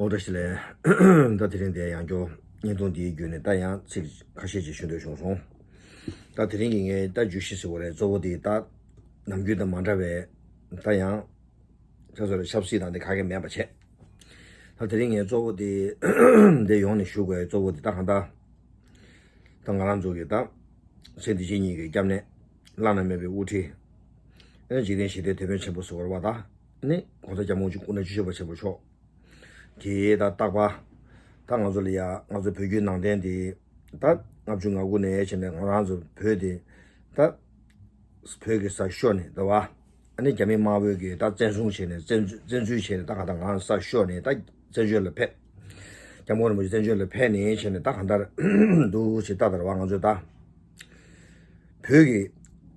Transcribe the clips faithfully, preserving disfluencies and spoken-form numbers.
ཨོ་བཀྲ་ཤིས་བདེ་ལེགས། ད་དེ་རིང་འདིར་ཡང་བསྐྱར་བརྙན་ཐུང་འདིའི་བརྒྱུད་ནས་ད་ཡང་ཚིག་ཁ་ཤས་ཅིག་ཞུ་འདོད་བྱུང་སོང་། ད་དེ་རིང་གི་ངའི་ད་བརྗོད་གཞི་ཟེར་བ་རེད། གཙོ་བོ་དེ་ད་ནམ་རྒྱུན་དང་མ་འདྲ་བའི་ད་ཡང་ཆ་ཚང་ཆབ་སྲིད་དང་དེ་ག་གེ་མེད་པ་བྱས། ད་དེ་རིང་ངའི་གཙོ་བོ་དེ་འདི་ཡོང་ནས་ཞུ་དགོས་གཙོ་བོ་དེ་ད་གང་ལྟར་ད་ང་རང་ཚོ་གི་ད་སེ་འདི་ཕྱི་གཉིས་ཀྱི་སྐྱབས་གནས་བླ་ན་མེད་པའི་དབུ་ཁྲིད། ཨེ་འཇིག་རྟེན་ཞི་བདེའི་དེད་དཔོན་ཆེན་པོ་ཟེར་བ་རེད་བ། ད་ནི་གོང་ས་སྐྱབས་མགོན་སྐུ་ན་ཆེན་པོ་ཆེན་པོ་མཆོག་གིས་ད་རྟག་པར་ད་ང་ཚོ་ལ་ཡ་ང་ཚོ་བོད་བརྒྱུད་ནང་བསྟན་དེ་ད་ལྔ་བཅུ་ང་དགུ་ནས་བྱས་ནས་ང་རང་ཚོ་བོད་དེ་ད་བོད་ཀྱི་ས་ཤོར་ནས་ད་བ་ཨ་ནི་རྒྱ་མི་དམར་པོའི་གི་ད་བཙན་བཟུང་བྱས་ནས་བཙན་བཙན་འཛུལ་བྱས་ནས་ད་ག་ད་ང་ས་ཤོར་ནས་ད་བཙན་བྱོལ་ལ་ཕེབས། སྐྱབས་མགོན་རིན་པོ་ཆེ་བཙན་བྱོལ་ལ་ཕེབས་ནས་བྱས་ནས་ད་ག་འདར་འདུག་ཅེས་ད་ལྟར་བ་ང་ཚོས་ད། བོད་ཀྱི་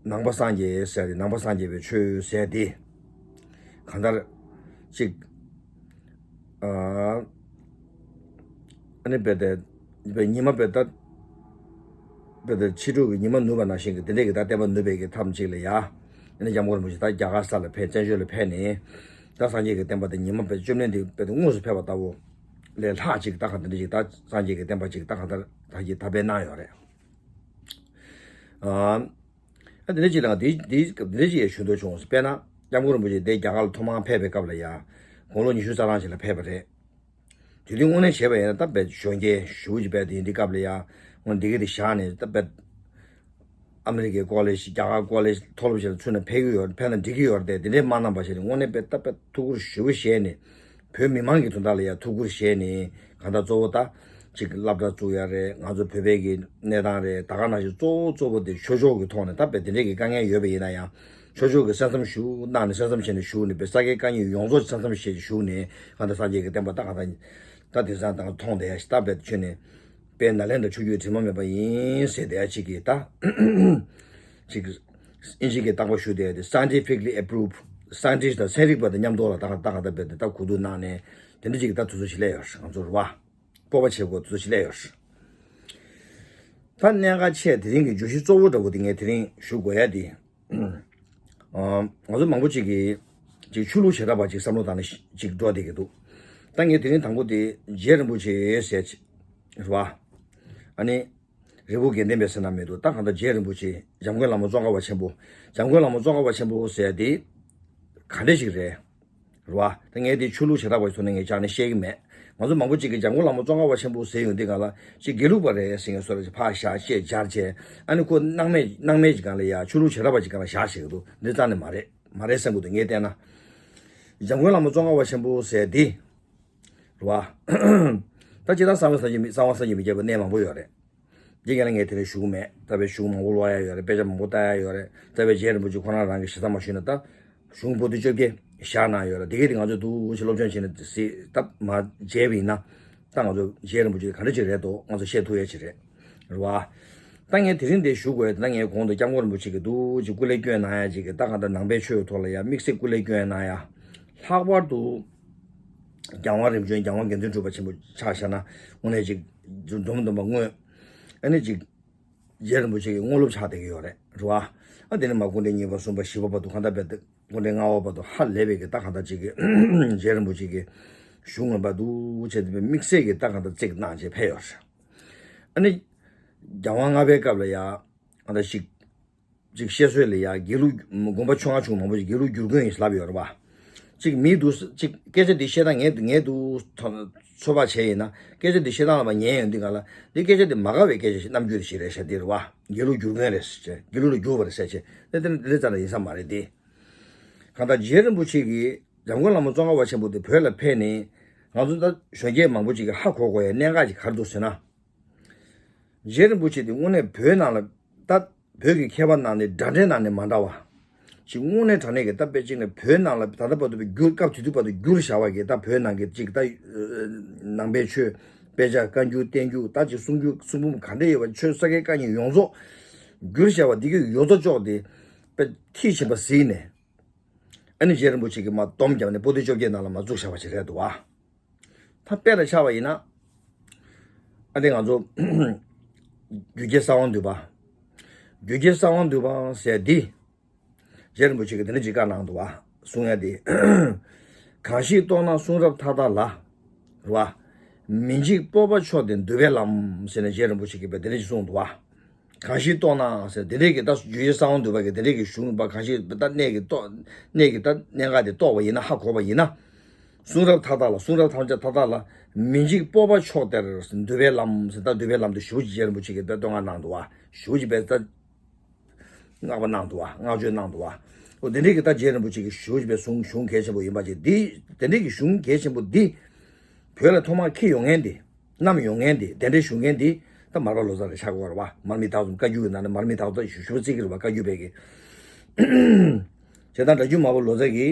ནང་པ་སངས་རྒྱས་ཟེར་ཏེ་ནང་པ་སངས་རྒྱས་པའི་ཆོས་ཟེར་ཏེ། གང་ལྟར་ཅིག་ཨ་ནི་དཔེ་དེ་དཔེ་ཉི་མ་དཔེ་ད་དཔེ་དེ་ཕྱི་དྲོ་གི་ཉི་མ་ནུབ་པ་ནང་བཞིན་གྱི་དེ་འདྲས་ཀྱི་ད་བསྟན་པ་ནུབ་པའི་གི་ཐབས་ཅིག་ལ་ཡ། ཨ་ནི་སྐྱབས་མགོན་རིན་པོ་ཆེ་ད་རྒྱ་གར་ས་ལ་ཕེབས་བཙན་བྱོལ་ལ་ཕེབས་ནས་ད་སངས་རྒྱས་ཀྱི་བསྟན་པ་དེ་ཉི་མ་དཔེ་བཅོམ་ལྡན་འདས་དཔེ་དེ་དངོས་སུ་ཕེབས་པ་ལྟ་བུ་ལས་ལྷག་ཅིག་ད་གང་དེ་འདྲས་ཅིག་ད་སངས་རྒྱས་ཀྱི་བསྟན་པ་ཅིག་ད་གང་ལྟར་ད་ཀྱི་ད་སྤེལ་གནང་ཡོད་རེད། ཨ། ཨ་དེ་འདྲ་ཅིག་ལ་དེ་དེ་དེ་འདྲ་ཅིག་ཡང་ཞུ་འདོད་བྱུང་། དཔེར་ན་སྐྱབས་མགོན་རིན་པོ་ཆེ་དེ་རྒྱ་གར་ལ་ཐོག་མར་ཕེབས་པའི་སྐབས་ལ་ཡ། དགུང་ལོ་ཉི་ཤུ་རྩ་གྲངས་ཅིག་ལ་ཕེབས་པ་རེད། དེ་དུས་དངོས་གནས་བྱས་པ་ཡིན་ན་ད་དཔེ་གཞོན་སྐྱེས་ཞེ་པོ་ཅིག་དཔེ་དེ་འདི་སྐབས་ལ་ཡ། སྔོན་འདི་ག་དེ་བཞག་ནས་ད་དཔེ་ཨ་མི་རི་ཀའི་ཀོ་ལེ་ཇི་རྒྱ་གར་ཀོ་ལེ་ཇི་མཐོ་སློབ་ཆེན་ཚུད་ནས་ཕེབས་ཀྱི་ཡོད། ཕེབས་ན་འགྲིག་གི་ཡོད་རེད་དེ། དེ་འདྲའི་མ་གནང་པ་བྱས་ནས་དངོས་གནས་དཔེ་ད་དཔེ་ཐུགས་ཁུར་ཞེ་པོ་བཞེས་ནས། བོད་མི་མང་གི་དོན་དག་ལ་ཡང་ཐུགས་ཁུར་བཞེས་ནས་གང་ལྟར་གཙོ་བོ་ད་ཅིག་སློབ་གྲྭ་བཙུགས་ཡ་རེད། ང་ཚོ་བོད་པའི་གི་གནས་སྟངས་རེད། ད་ག་ནང་བཞིན་གཙོ་བོ་གཙོ་བོ་དེ་ཆོས་ཕྱོགས་ཀྱི་ཐོག་ནས་ད་དཔེ་དེ་འདྲའི་གི་དཀའ་ངལ་ཡོད་པ་ཡིན་ན་ཡང་ཆོས་ཕྱོགས་ཀྱི་སེམས་ཙམ་ཞུ་གནང་ནས་སེམས་ཙམ་བྱས་ནས་བཞུགས་ནས་དཔེ་ས་དགེ་བཀའ་རྙིང་ཡོངས་རྫོགས་སེམས་ཙམ་བྱས་ནས་བཞུགས་ནས་གང་ལྟར་སངས་རྒྱས་ཀྱི་བསྟན་པ་ད་གང་ལྟར་ད་དེང་སང་ད་མཐོང་བསྡད་ཡ་ཞིག་ད་དཔེ་ཆོས་ནས་དཔེ་ནཱ་ལེནྡྲ་ཆོས་བརྒྱུད་དྲི་མ་མེད་པ་ཡིན་ཟེར་བསྡད་ཡ་ཅིག་གི་ད་ཅིག་ཨིན་ཇི་གི་རྟག་པར་ཞུ་བསྡད་ཡ་དེ་scientifically approved scientist དང་ཚན་རིག་པ་དང་མཉམ་དུ་ལ་ད་གང་ད་གང་ལྟར་དཔེ་དེ་ད་གོ་བསྡུར་གནང་ནས་དེ་འདྲ་ཅིག་གི་ད་དུས་ཚོད་ཞིག་སླེབས་ཡོད་རེད། ང་ཚོ་རེད་བ། སྤོབས་པ་བྱེད་དགོས་དུས་ཚོད་ཅིག་སླེབས་ཡོད་རེད། ད་གནད་འགག་ཆེ་དེ་རིང་གི་བརྗོད་གཞི་གཙོ་བོ་འདྲ་བོ་དེ་ངས་དེ་རིང་ཞུ་དགོས་ཡ་དེ། ཨ། ང་ཚོ་མང་པོ་ཅིག་གིས་ཅིག་ཆོས་ལུགས་བྱེ་བྲག་པ་ཅིག་བསམ་བློ་བཏང་ནས་ཅིག་འགྲོ་བསྡད་ཀྱི་འདུག་ད་ངས་དེ་རིང་དང་པོ་དེ་རྗེ་རིན་པོ་ཆེ་ཟེར་ཅིག་རེད་བ། ཨ་ནི། རི་བོ་དགེ་ལྡན་པའི་ཟེར་ན་མི་འདུག་ད་གང་ལྟར་རྗེ་རིན་པོ་ཆེ་འཇམ་མགོན་བླ་མ་ཙོང་ཁ་པ་ཆེན་པོ། འཇམ་མགོན་བླ་མ་ཙོང་ཁ་པ་ཆེན་པོ་ཟེར་དེ་ག་འདྲ་ཞིག་རེད། རེད་བ། ད་ངས་དེ་ཆོས་ལུགས་བྱེ་བྲག་པ་ཚོ་ནས་ངས་བཅར་ནས་བཤད་ཀྱི་མེད། ང་ཚོ་མང་པོ་ཅིག་གིས་འཇམ་མགོན་བླ་མ་ཙོང་ཁ་པ་ཆེན་པོ་ཟེར་ཡོང་དུས་གང་ལ་ཅིག་དགེ་ལུགས་པ་རེད་ཟེར་མཁན་བཟོ་འདྲ་ཅིག་ཕར་བཞག་བཤད་སྦྱར་བྱས། ཨ་ནི་ཁོ་སྣང་མེད་སྣང་མེད་ཅིག་སྒང་ལ་ཡ་ཆོས་ལུགས་བྱེ་བྲག་པ་ཅིག་སྒང་ལ་བཞག་བྱེད་ཀྱི་འདུག་འདི་རྩ་ནས་མ་རེད། མ་རེད་བསམ་གྱི་འདུག་ངས་བལྟས་ན། འཇམ་མགོན་བླ་མ་ཙོང་ཁ་པ་ཆེན་པོ་ཟེར་དེ། རེད་བ། ད་ཅི་ལྟར་གསང་བའི་གསང་རྒྱུད་མི་གསང་བ་གསང་རྒྱུད་མི་རྒྱས་པ་གནས་མང་པོ་ཡོད་རེད། འདི་ག་ལ་ངས་དེ་ལ་ཞུ་གི་མེད། ད་དཔེ་གཞུང་མང་པོ་ཀློག་ཡ་ཡོད་རེད། དཔེ་ཆ་མང་པོ་ལྟ་ཡ་ཡོད་རེད། ད་དཔེ་རྗེ་རིན་པོ་ཆེ་ཁོ་རང་རང་གི་ཞེ་ས་མ་ཞུས་ན་ད་གཞུང་པོ་ཏི་བཅོ་བརྒྱད་བཞག་གནང་ཡོད་རེད། འདི་ག་དེ་ང་ཚོས་འདུག་སེ་སློབ་སྦྱོང་བྱས་ནས་ཟེར་ད་མ་བརྗེད་པ་ཡིན་ན་ད་ང་ཚོ་རྗེ་རིན་པོ་ཆེ་ག་འདྲ་ཅིག་རེད་དོ་ང་ཚོ་བཤད་ཐུབ་ཡ་ཅིག་རེད། རེད་བ། ད་ངས་དེ་རིང་འདི་ཞུ་དགོས་ད་ངས་གོང་དུ་སྐྱབས་མགོན་རིན་པོ་ཆེ་གི་འདུག་སེ་སྐུ་ལས་བསྐྱོན་གནང་ཡ་ཅིག་གི་ད་གང་ལྟར་ནང་པའི་ཆོས་ཐོག་ལ་ཡ་དམིགས་བསལ་སྐུ་ལས་བསྐྱོན་གནང་ཡ། ལྷག་པར་དུ། རྒྱལ་དབང་རིམ་བྱོན་རྒྱལ་དབང་དགེ་འདུན་གྲུབ་པ་ཆེན་པོ་ཆ་བཞག་ན་དངོས་གནས་ཅིག་འཛོམས་འཛོམས་པ་དངོས། ཨ་ནི་ཅིག་རྗེ་རིན་པོ་ཆེ་གི་དངོས་སློབ་ཆགས་བསྡད་ཀྱི་ཡོད་རེད། རེད་བ། ཨ་དེ་ནས་མ་སྐུ་ཕྲེང་གཉིས་པ་གསུམ་པ་བཞི་པ་བར་དུ་གང་ལྟར་བས་སྐུ་ཕྲེང་ལྔ་པ་བར་དུ་ཧ་ལས་པའི་གི་ད་གང་ལྟར་ཅིག་གི་རྗེ་རིན་པོ་ཆེ་གི་གཞུང་ངོ་མ་འདུག་སེ་དེ་དམིགས་བསལ་གྱི་ད་གང་ལྟར་བརྩེགས་གནང་བྱས་ཕེབས་ཡོད་རེད། ཨ་ནི། རྒྱལ་དབང་ལྔ་པའི་སྐབས་ལ་ཡ། ཨ་ད་ཞིག་ཅིག་བཤད་སྲོལ་ལ་ཡ་དགེ་ལུགས་དགོན་པ་ཆུང་ང་ཆུང་མང་པོ་ཞིག་དགེ་ལུགས་བསྒྱུར་མཁན་ཡིན་ལབ་ཡོད་རེད་བ། ཅིག་མི་འདུག་ཅིག་སྐད་ཆ་འདི་བཤད་ན་ངས་ངས་འདུག་ཚོད་དཔག་བྱས་ཡིན་ན་སྐད་ཆ་འདི་བཤད་སྟངས་ལ་མ་ཉན་ཡོང་དུས་ག་ལ་འདི་སྐད་ཆ་འདི་མ་དགའ་བའི་སྐད་ཆ་ཞིག་རྣམ་འགྱུར་ཞིག་རེད་ཤག་འདི་རེད་བ། དགེ་ལུགས་བསྒྱུར་མཁན་རེད་ཟེར་བྱས་དགེ་ལུགས་ལ་བསྒྱུར་བ་རེད་ཟེར་བྱས་དེ་དེ་འདི་ཙམ་ལ་ཡིན་ས་མ་རེད་དེ། གང་ལྟར་རྗེ་རིན་པོ་ཆེ་གིས་འཇམ་མགོན་བླ་མ་ཙོང་ཁ་པ་ཆེན་པོ་དེ་བོད་ལ་ཕེབས་ནས་ང་ཚོ་ད་གཞོན་སྐྱེས་མང་པོ་ཅིག་གིས་ཧ་གོ་དགོས་ཡ་གནད་འགག་ཅིག་ག་རེ་འདུག་ཟེར་ན། རྗེ་རིན་པོ་ཆེ་དེ་དངོས་གནས་བོད་ནང་ལ་ད་བོད་ཀྱི་མཁས་པ་ནང་ནས་འདྲ་འདྲའི་ནང་ནས་མ་འདྲ་བ། ཅིག་དངོས་གནས་དྲང་གནས་ཀྱི་ད་དཔེ་ཅིག་ནས་བོད་ནང་ལ་ད་ལྟ་བར་དུ་བསྒྱུར་སྐབས་དེ་དུས་བར་དུ་བསྒྱུར་བཞག་པ་གི་ད་བོད་ནང་གི་ཅིག་ད་ནང་པའི་ཆོས་དཔེ་ཆ་བཀའ་འགྱུར་བསྟན་འགྱུར་ད་ཅིག་གསུང་རྒྱུན་གསུང་འབུམ་ག་འདྲ་ཡོད་པ་ཆོས་ས་དགེ་བཀའ་རྙིང་ཡོངས་རྫོགས་བསྒྱུར་བཞག་པ་འདི་གི་ཡོངས་རྫོགས་ཅོག་དེ་དཔེ་མཐིལ་ཕྱིན་པ་གཟིགས་ནས་ཨ་ནི་རྗེ་རིན་པོ་ཆེ་གིས་མར་སྡོམ་བརྒྱབ་ནས་པོ་ཏི་བཅོ་བརྒྱད་ནང་ལ་མར་བཙུགས་བཞག་པ་ཅིག་རེད་འདུག་བ། ད་དཔེ་ལ་ཆ་བ་ཡིན་ན། ཨ་དེ་ང་ཚོ་རྒྱུད་བརྒྱད་གསང་བ་འདུས་པ། རྒྱུད་བརྒྱད་གསང་བ་འདུས་པ་ཟེར་འདི། རྗེ་རིན་པོ་ཆེ་གིས་དེ་འདྲ་ཅིག་བཀའ་གནང་འདུག་བ། གསུང་ཡ་དེ། གང་ཞིག་རྟོགས་ན་གསུང་རབ་མཐའ་དག་ལ། རེད་བ། མི་འཇིགས་སྤོབས་པ་མཆོག་སྟེ་འདུལ་བའི་ལམ་ཟེར་ནས་རྗེ་རིན་པོ་ཆེ་གིས་དཔེ་དེ་འདྲ་ཞིག་གསུངས་འདུག་བ། གང་ཞིག་རྟོགས་ན་ཟེར་དེ་འདྲའི་གི་ད་རྒྱུ་ཡི་གསང་བ་འདུས་པ་གི་དེ་འདྲའི་གི་གཞུང་པ་གང་ཞིག་ད་གནས་ཀྱི་རྟོགས་གནས་ཀྱི་ད་གནད་འགག་དེ་རྟོགས་པ་ཡིན་ན་ཧ་གོ་བ་ཡིན་ན། གསུང་རབ་མཐའ་དག་ལ་གསུང་རབ་ཐམས་ཅད་མཐའ་དག་ལ་མི་འཇིགས་སྤོབས་པ་མཆོག་སྟེ་འདུལ་བའི་ལམ་ཟེར་ད་འདུལ་བའི་ལམ་དུ་ཞུ་རྗེ་རིན་པོ་ཆེ་གིས་དཔེ་བསྟོད་བསྔགས་གནང་འདུག་བ། ཞུ་རྗེ་པས་ད་བསྔགས་པ་གནང་འདུག་བ། བསྔགས་བརྗོད་གནང་འདུག་བ། འོ་དེ་འདྲའི་གི་ད་རྗེ་རིན་པོ་ཆེ་གིས་ཞུ་རྗེ་པའི་གསུང་གཞུང་གལ་ཆེན་པོ་ཡིན་པ་ཅིག་འདི་དེ་འདྲའི་གི་གཞུང་གལ་ཆེན་པོ་འདི་བོད་ལ་ཐོག་མར་འཁྱེར་ཡོང་མཁན་འདི། བསྣམས་ཡོང་མཁན་འདི་གདན་འདྲེན་ཞུ་མཁན་འདི་ད་མར་པ་ལོ་ཙཱ་རེད་ཆགས་ཀྱི་ཡོད་རེད་བ། མར་མི་དྭགས་གསུམ་བཀའ་བརྒྱུད་ཀྱི་ནང་ནས་མར་མི་དྭགས་གསུམ་ཞུ་ཞུ་བ་བརྩི་གི་རེད་བ། བཀའ་བརྒྱུད་པའི་གི་བྱས་ཙང་སྒྲ་བསྒྱུར་མར་པ་ལོ་ཙཱ་གིས་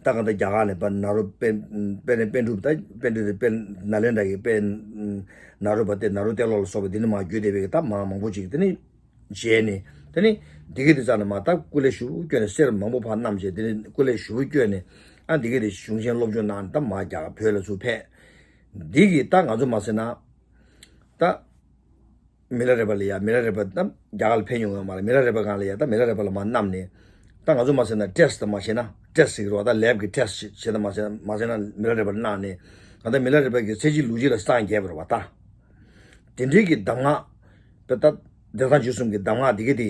ད་གང་ལྟར་རྒྱ་གར་ནས་པ་ནཱ་རོ་པཎ་པཎ་པཎ་གྲུབ་ད་པཎ་གྲུབ་དེ་པཎ་ནཱ་ལེནྡྲ་གི་པཎ་ནཱ་རོ་པ་དེ་ནཱ་རོ་ཏེ་ལོ་ལ་སོགས་པ་འདི་ནས་མར་བརྒྱུད་བསྡད་པའི་གི་ད་མང་མང་པོ་ཅིག་དེ་ནི་བྱས་ནས་དེ་ནི་འདི་གི་དེ་རྩ་ནས་མར་ད་སྐུ་ལས་ཞུ་བ་བསྐྱོན་ནས་གསེར་མང་པོ་ཕར་བསྣམས་བྱས་དེ་ནི་སྐུ་ལས་ཞུ་བ་བསྐྱོན་ནས་ཨ་འདི་གི་དེ་གཞུང་ཆེན་སློབ་སྦྱོང་གནང་ནས་ད་མར་རྒྱ་གར་བོད་ལ་ཚུར་ཕེབས། འདི་གི་ད་ང་ཚོ་མ་ཟེར་ན་ད། མི་ལ་རས་པ་ལ་ཡ་མི་ལ་རས་པ་ད་རྒྱ་གར་ལ་ཕེབས་མྱོང་ཡོད་མ་རེད། མི་ལ་རས་པ་སྒང་ལ་ཡ་ད་མི་ལ་རས་པ་ལ་མར་བསྣམས་ནས་ད་ང་ཚོ་མ་ཟེར་ན་ཌེ་སི་ད་མ་བྱས་ན་ཌེ་སི་ཟེར་གི་རེད་བ། ད་ལེབ་གི་ཌེ་སི་བྱས་ད་མ་ཟེར་ན་མ་ཟེར་ན་མི་ལ་རས་པ་ལ་གནང་ནས་ད་ལྟ་མི་ལ་རས་པ་གི་ཚེ་གཅིག་ལུས་གཅིག་ལ་སངས་རྒྱས་པ་རེད་བ། ད་དེ་འདྲའི་གི་གདམས་ངག་པའི་ད་བདེན་མཐའ་འཇུག་གསུམ་གྱི་གདམས་ངག་འདི་གི་དེ་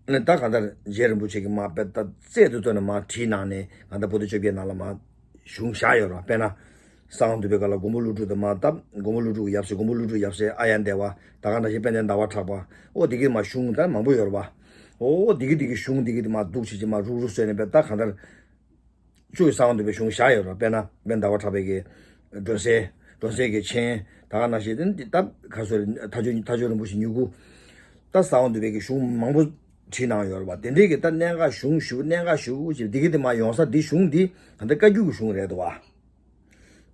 ནི་ད་གང་ལྟར་རྗེ་རིན་པོ་ཆེ་གི་མར་པའི་ད་རྩལ་དུ་བཏོན་ནས་མར་བྲིས་གནང་ནས་གང་ལྟར་བོད་དུ་བཅོ་བརྒྱད་ནང་ལ་མར་གཞུང་བཞག་ཡོད་རེད་བ། དཔེར་ན། གསང་བ་འདུས་པའི་སྐབས་ལ་མགོན་པོ་ཀླུ་སྒྲུབ་དང་མར་ད་མགོན་པོ་ཀླུ་སྒྲུབ་ཀྱི་ཡབ་སྲས་མགོན་པོ་ཀླུ་སྒྲུབ་ཡབ་སྲས་ཨཱརྱ་དེ་ཝ་ད་ག་ནང་བཞིན་དཔལ་ལྡན་ཟླ་བ་གྲགས་པ་ཨོ་དེ་གི་མར་གཞུང་ད་མང་པོ་ཡོད་རེད་བ། ཨོ་དེ་གི་དེ་གི་གཞུང་དེ་གི་དེ་མར་འདུག་བྱེད་ཀྱི་མར་རུག་རུག་བཟོས་ནས་པའི་ད་གང་ལྟར་བཅུ་ཡི་གསང་བ་འདུས་པའི་གཞུང་བཞག་ཡོད་རེད་བ། དཔེར་ན་དཔལ་ལྡན་ཟླ་བ་གྲགས་པའི་གི་སྒྲོན་གསལ་སྒྲོན་གསལ་གྱི་མཆན་ད་ག་ནང་བཞིན་དེ་ད་ག་སོ་རེད་མཐའ་དཔྱོད་མཐའ་དཔྱོད་རིན་པོ་ཆེ་མྱུ་གུ་ད་གསང་བ་འདུས་པའི་གི་གཞུང་མང་པོ་བྲིས་གནང་ཡོད་རེད་བ། དེ་འདྲའི་གི་ད་གནད་འགག་གཞུང་ཞུ་གནད་འགག་ཞུ་ཅིག་འདི་གི་དེ་མར་ཡོང་ས་འདི་གཞུང་འདི་ད་ལྟ་བཀའ་བརྒྱུད་ཀྱི་གཞུང་རེད་འདུག་བ།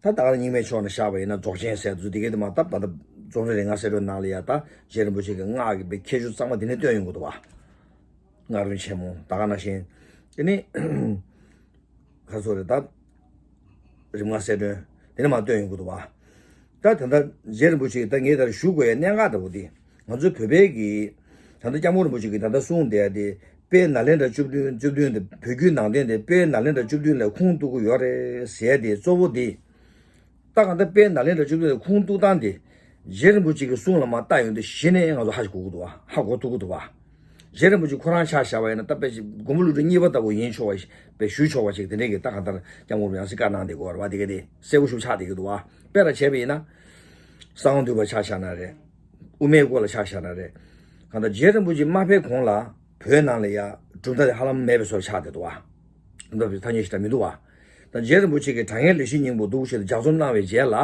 ད་ད་ག་རྙིང་མའི་ཕྱོགས་ནས་བཞག་པ་ཡིན་ན་རྫོགས་ཆེན་ཟེར་དུས་འདི་གི་དེ་མར་ད་ད་ལྟ་རྫོགས་ཆེན་རིམ་ལྔ་གསལ་སྒྲོན་ནང་ལ་ཡ་ད་རྗེ་རིན་པོ་ཆེ་གི་སྔགས་ཀྱི་པའི་ཁྱད་ཆོས་གཙང་མ་འདི་ནས་སྟོན་ཡོང་གི་འདུག་བ། སྔགས་རིམ་ཆེན་མོ་ད་ག་ནང་བཞིན་དེ་ནི་ཁ་སོ་རེ་ད་རིམ་ལྔ་གསལ་སྒྲོན་དེ་ནས་མར་སྟོན་ཡོང་གི་འདུག་བ། ད་ད་ལྟ་རྗེ་རིན་པོ་ཆེ་ད་ངས་ད་ཞུ་དགོས་ཡ་གནད་འགག་འདྲ་བོ་འདི་ང་ཚོ་བོད་པའི་གི་ད་ལྟ་སྐྱབས་མགོན་རིན་པོ་ཆེ་གི་ད་ལྟ་གསུང་བསྡད་ཡ་དེ་དཔལ་ནཱ་ལེནྡྲ་བཅུ་བདུན་བཅུ་བདུན་དེ་བོད་བརྒྱུད་ནང་བསྟན་དེ་དཔལ་ནཱ་ལེནྡྲ་བཅུ་བདུན་ལས་ཁུངས་གཏུག་གི་ཡོད་རེད་ཟེར་ཡ་དེ་གཙོ་བོ་དེ། ད་གང་ལྟར་དཔལ་ནཱ་ལེནྡྲ་བཅུ་བདུན་ལས་ཁུངས་གཏུག་སྟངས་དེ་རྗེ་རིན་པོ་ཆེ་གི་གསུང་ལ་མར་བལྟ་ཡོང་དུས་གཞི་ནས་ང་ཚོ་ཧ་གོ་གི་འདུག་བ། ཧ་གོ་ཐུབ་ཀྱི་འདུག་བ། རྗེ་རིན་པོ་ཆེ་ཁོ་རང་ཆ་བཞག་པ་ཡིན་ན་ད་དཔེ་ཅིག་མགོན་པོ་ཀླུ་སྒྲུབ་གཉིས་པ་ལྟ་བུ་ཡིན་ཆོག་པ་ཞིག་དཔེ་ཞུ་ཆོག་པ་ཞིག་དེ་འདྲའི་གི་ད་གང་ལྟར་སྐྱབས་མགོན་རིན་པོ་ཆེ་བཀའ་གནང་བསྡད་ཀྱི་ཡོད་རེད་བ། དེ་ག་དེ་གསལ་པོ་ཞིག་ཆགས་བསྡད་ཀྱི་འདུག་བ། དཔེ་ལ་བྱས་པ་ཡིན་ན། གསང་བ་འདུས་པ་ཆ་བཞག་ན་རེད། དབུ་མའི་སྐོར་ལ་ཆ་བཞག་ན་རེད། གང་ལྟར་རྗེ་རིན་པོ་ཆེ་མ་ཕེབས་གོང་ལ་བོད་ནང་ལ་ཡ་གྲུབ་མཐའ་དེ་ཧ་ལམ་མེད་པའི་བཟོ་ཆགས་བསྡད་འདུག་བ། གྲུབ་མཐའ་དེ་ཐ་སྙད་ཞིག་ད་མི་འདུག་བ། ད་རྗེ་རིན་པོ་ཆེ་གིས་དྲང་ངེས་ལེགས་བཤད་སྙིང་པོ་འདུག་ཞེས་ལྗགས་རྩོམ་གནང་བའི་རྗེས་ལ།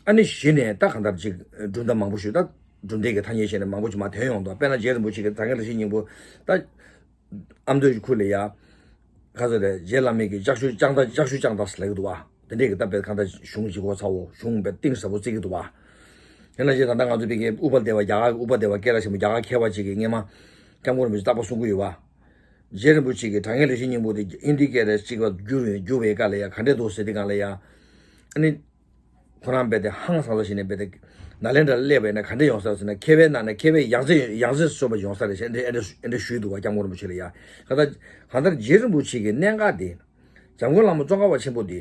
ཨ་ནི་གཞི་ནས་ད་གང་ལྟར་ཅིག་གྲུབ་མཐའ་མང་པོ་ཞིག་ད་གྲུབ་མཐའི་གི་ཐ་སྙད་བཤད་ནས་མང་པོ་ཅིག་མར་ཐོན་ཡོང་འདུག་དཔེར་ན་རྗེ་རིན་པོ་ཆེ་གིས་དྲང་ངེས་ལེགས་བཤད་སྙིང་པོ་ད་ཨ་མདོའི་ཁུལ་ལ་ཡ། ཁ་ཚ་རེད། རྗེ་བླ་མའི་གི་ལྕགས་ཞུ་ལྕགས་མདའ་ལྕགས་ཞུ་ལྕགས་མདའ་ཟེར་ལབ་ཀྱི་འདུག་བ། དེ་འདྲས་ཀྱི་ད་དཔེ་གང་ལྟར་གཞུང་ལྗིད་ཁོག་ཚ་བོ་གཞུང་དཔེ་གཏིང་ཟབ་པོ་བརྩི་གི་འདུག་བ། དེ་ལ་རྗེ་ད་ལྟ་ང་ཚོ་བོད་ཀྱི་ཨུ་པ་དེ་ཝ་རྒྱ་གར་གྱི་ཨུ་པ་དེ་ཝ་སྐད་གྲགས་ཆེན་པོ་རྒྱ་གར་མཁས་པ་ཅིག་གིས་སྔས་མ་སྐྱབས་མགོན་རིན་པོ་ཆེ་རྟག་པར་གསུང་གི་ཡོད་བ། རྗེ་རིན་པོ་ཆེ་གིས་དྲང་ངེས་ལེགས་བཤད་སྙིང་པོ་དེ་ཧིན་དི་སྐད་ལ་གཅིག་པ་བསྒྱུར་བསྒྱུར་བའི་སྐབས་ལ་ཡ་ག་འདྲས་འདུག་ཟེར་དུས་སྒང་ལ་ཡ། ཨ་ནི། ཁོ་རང་རྦད་དེ་ཧང་སངས་ས་ཞིག་ནས་རྦད་དེ་ནཱ་ལེནྡྲ་ལ་སླེབས་པ་ཡིན་ན་ག་འདྲ་ཡོང་ས་ཟེར་ན་མཁས་པའི་ནང་ནས་མཁས་པའི་ཡང་རྩེ་ཡང་རྩེ་སོན་པ་ཡོང་ས་རེད་ཟེར་ཨེ་འདྲ་ཨེ་འདྲ་ཨེ་འདྲ་ཞུས་འདུག་བ་སྐྱབས་མགོན་རིན་པོ་ཆེ་ལ་ཡ། གང་ལྟར་གང་ལྟར་རྗེ་རིན་པོ་ཆེ་གི་གནད་འགག་དེ། འཇམ་མགོན་བླ་མ་ཙོང་ཁ་པ་ཆེན་པོ་དེ།